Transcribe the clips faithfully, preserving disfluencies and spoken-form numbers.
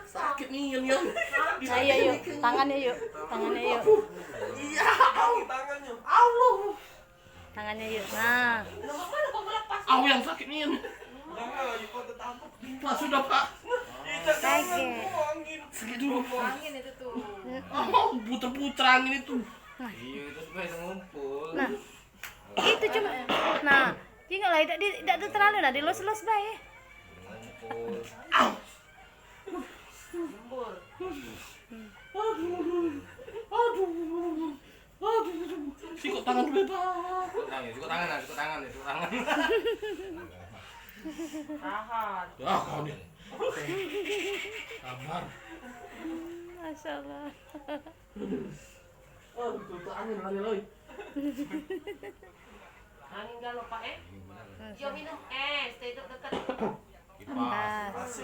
Sakit nian, Yan. Nah, iya, yuk. Tangannya, yuk. Tangannya, yuk. Iya, au. Tangannya. Allah. Tangannya, yuk. Nah. Au, yang sakit nian. Pak, sudah, Pak. Sakit. Sakit dulu. Angin itu tuh. Oh, puter-puter angin itu. Iya, itu supaya ngumpul. Nah. Itu cuma. Nah, tengoklah, tidak di, tidak terlalu, nah, di los-los bae. Ngumpul. Au. Aduh, aduh, aduh, aduh, aduh. Sikok tangan dulu, Pak. Sikok tangan, sikok tangan, sikok tangan, sikok tangan. Tahan. Ah, kau ni. Sabar. Masya Allah. Aduh, tuh, tuh, angin lari, lari. Angin galo, Pak, eh? Yo minum es, tedok deket. Kipas. Kipas.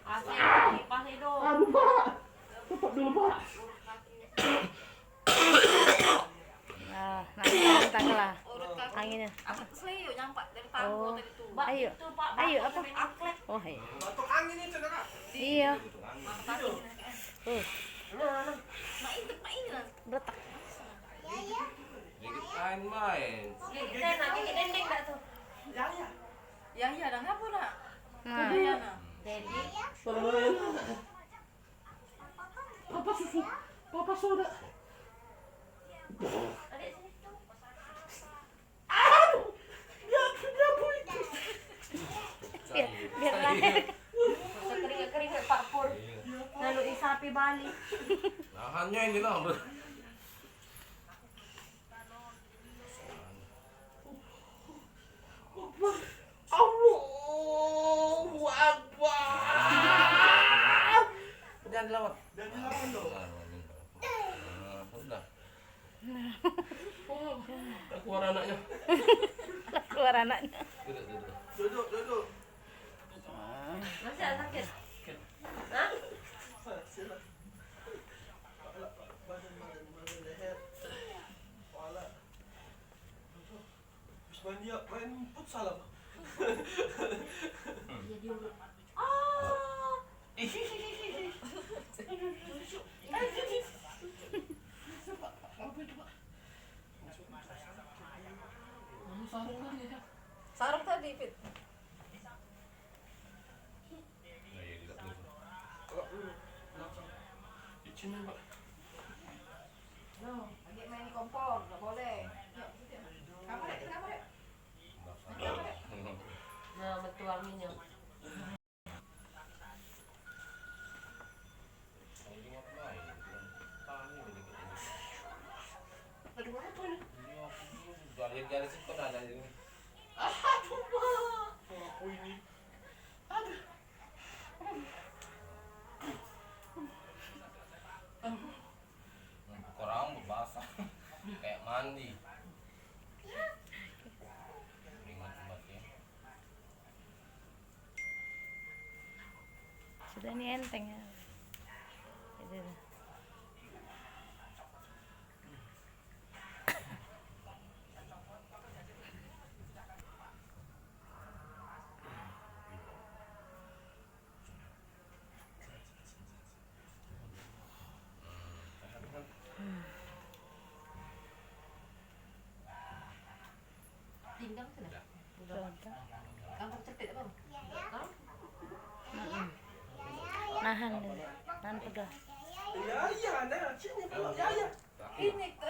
A C, kipas hidup. Aduh, Pak. Tetap dulu, Pak. Nah, nah, entah lah. Urut kaki. Anginnya. Aku selalu nyampak dari panggung tadi tuh. Oh. Ayo. Itu, Pak, ayo, apa? Aklek. Oh, iya. Batuk angin itu, Kakak. Iya. Batuk angin. Tuh. Nah, nah. Nah, itu, Pak, ini lah. Beletak. Dikit main-main. Gigit tenan, gigit dendeng dak tuh? Ya, ya. Ya, ya, dah ngapa dak? Nah. Ya, ya, nah. Jadi. Papa susu, papa soda. Adik sini tuh. Aduh, dia, dia bunyi. Biar, biar lahir. Keringat-keringat Pak Pur. Lalu isapi balik. Nahannya ini lah. Allahu Akbar. Jangan dilawan. Jangan dilawan dong. Nah, udah. Keluar anaknya. Keluar anaknya. Duduk, duduk. Duduk, duduk. Masih ada sakit? Hah? Badan, badan, badan, leher. Kepala. Habis main dia, main futsal apa? Iya, dia urut. Ah. Aduh, lucu. Apa itu, Pak? Sarung tadi, ya? Sarung tadi, Fit. Nah, iya, tidak boleh. Izin, Pak. No, lagi main kompor, nggak boleh. Yuk, situ. Kamu, Dek, kamu, Dek. Nah, betul anginnya. Aduh, apa ni? Dari, dari situ ada ini. Aduh, Mak. Apa ini? Aduh. Aduh. Korang bebasah. Kayak mandi. Keringat obat ya. Sudah ni enteng ya. Itu dah. Pinggang sudah? Sudah. Sudah. Kamu cepet apa? Hah? Mm-mm. Nahan dulu. Nahan pegal. Ya, ya, nah, sini, Pak. Ya, ya. Ini ke